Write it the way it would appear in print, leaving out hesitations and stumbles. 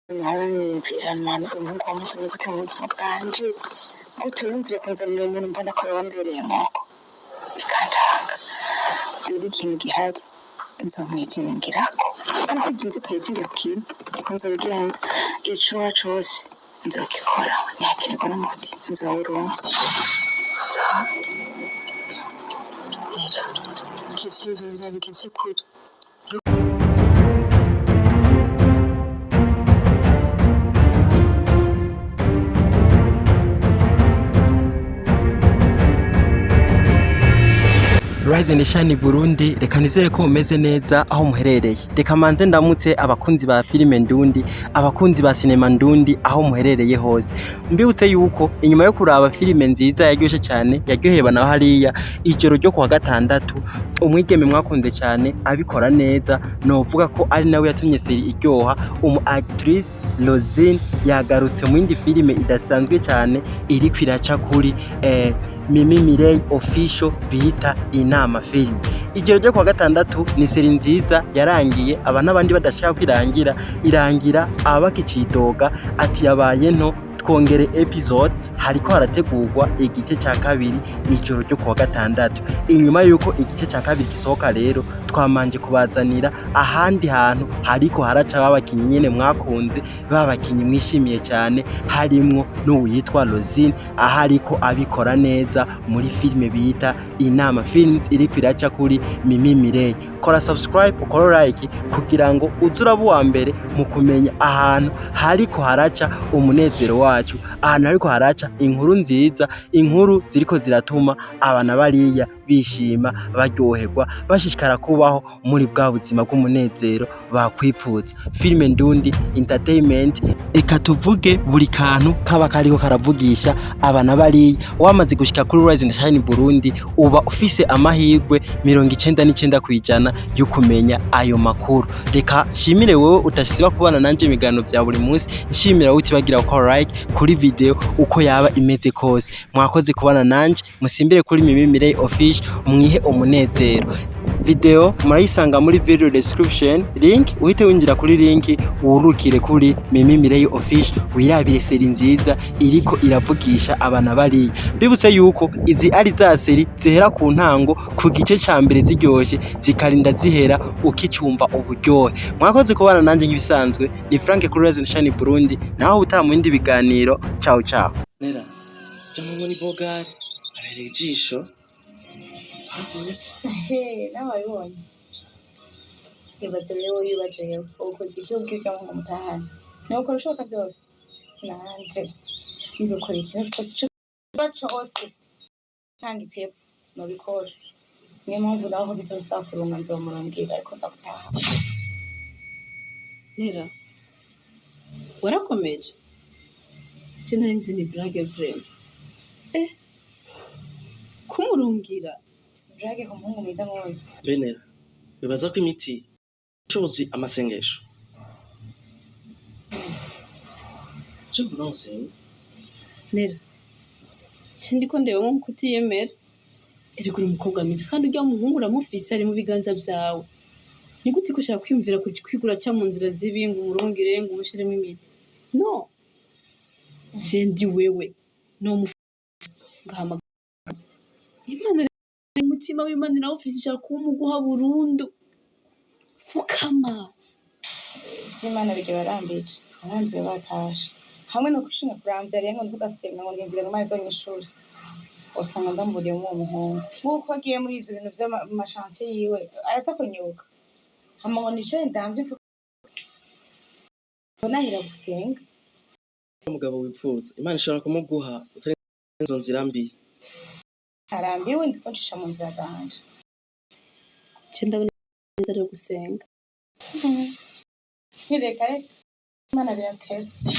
Niyumvira umuhungu wamuzanye gute mu buzima bwanje? Gute wiyumvira kunzanira umuntu mbona ko yambereye nkoko bikancanga? Rero ikintu gihari, nzomwizingirako, ariko iginze kwizingira ku kintu niko nzobigenza. Icoba cose nzokikora, ntihakenerwa n'umuti nzowuronka. Sa rero ivyiyumviro vyawe bigeze kure. Rise and Shine Burundi, reka nizere ko mumeze neza aho muherereye. Reka manze ndamutse abakunzi ba filime ndundi, abakunzi ba sinema ndundi aho muherereye hose. Mbibutse yuko inyuma yo kuraba filime nziza yaryoshe cyane, yaryoheye na hariya ijoro ryo kuwa gatandatu, umwigeme mwakunze cyane abikora neza, novuga ko ari nawe yatumye série iryoha, umu actrice Rosine yagarutse mu yindi filime idasanzwe cyane iriko iraca kuri Mimi Mirey Official bita Inama Film. Ijoro ryo kuwa gatandatu ni série nziza yarangiye aba n'abandi badashaka kwirangira, irangira aba bakicidoga ati yabaye nto, twongere episode. Hariko harategurwa igice cya kabiri ijoro ryo kuwa gatandatu. Inyuma yuko igice cya kabiri gisohoka rero, twamanje kubazanira ahandi hantu hariko haraca babakinyi nyene mwakunze, babakinyi mwishimiye cyane, harimwo n'uwitwa Rosine, aho ariko abikora neza muri filime bita Inama Films iriko iraca kuri Mimi Mirey. Kora subscribe, ukore like kugira ngo uze uraba uwa mbere mu kumenya ahantu hariko haraca umunezero wacu, ahantu hariko haraca inkuru nziza, inkuru ziriko ziratuma abana bariya bishima, baryoherwa, bashishikara kubaho muri bwa buzima bw'umunezero bakwipfuza. Filime ndundi entertainment, eka tuvuge buri kantu kaba kariko karavugisha abana bariya. Wamaze gushika kuri Rise and Shine Burundi, uba ufise amahirwe 99% yo kumenya ayo makuru. Reka nshimire wewe udasiba kubana nanje ibiganiro vya buri munsi, nshimira wowe utibagira gukora like kuri video uko yaba imeze kose. Mwakoze kubana nanje. Musimbire kuri Mimi Mirey Official mwihe umunezero. Video murayisanga muri video description link, uhite winjira kuri link wurukire kuri Mimi Mirey Official, wirabire série nziza iriko iravugisha abana bariya. Mbibutse yuko izi ari za série zihera ku ntango ku gice ca mbere ziryoshe, zikarinda zihera ukicumva uburyohe. Mwakoze kubana nanje nk'ibisanzwe, ni Frank kuri Rise and Shine Burundi. Naho utaha mu bindi biganiro. Ciao ciao. Nera cyangwa ni bogari abereye ijisho. Nawe wabibonye. Ibaze rero wowe yubajewe ukoze iki ubwirya ngo mutahane? Niwe ukora ibishoboka byose, nanje nzokora ikintu cyose ico cose ntanga ipepo nobikora. Niyo mpamvu naho bizosaba kurunga nzomurungira, ariko ndagutaha. Nera, warakomeje. Je nari nzi ni blague, vraiment. Kumurungira. Blague ku muhungu mwiza nk'uyu? Benera, wibaza ko imiti ishobozi amasengesho je mbona nsenga? Nera, je ndiko ndeba nko kutiyemera. Erega uri umukobwa mwiza, kandi urya muhungu uramufise, ari mu biganza vyawe. Ni gute ko ushaka kwiyumvira kwigura ca mu nzira zibi ngo umurungire, ngo umushiremo imiti? No, je ndi wewe no ngahamagara Imana. Umutima w'Imana irawufise, ishaka kuwumuguha burundu. Fukama. Ivy'Imana bijya barambije, arambiwe batashe hamwe no gushinga kuramvya. Rero ngo ntugasenga ngo ndindire ngo Imana izonyishure, usanga ndamburiyemo uwo muhungu nk'uko agiye muri ivyo bintu vy'ama chantier yiwe, araza kunyuka hama ngo nicare ndamvye nahera gusenga. Umugabo wifuza, Imana ishobora kumuguha utari izo nzira mbi. Arambiwe, ndiko ncisha mu nzira zanje. Je ndabona inzira yo gusenga. Reka reka, Imana birateze.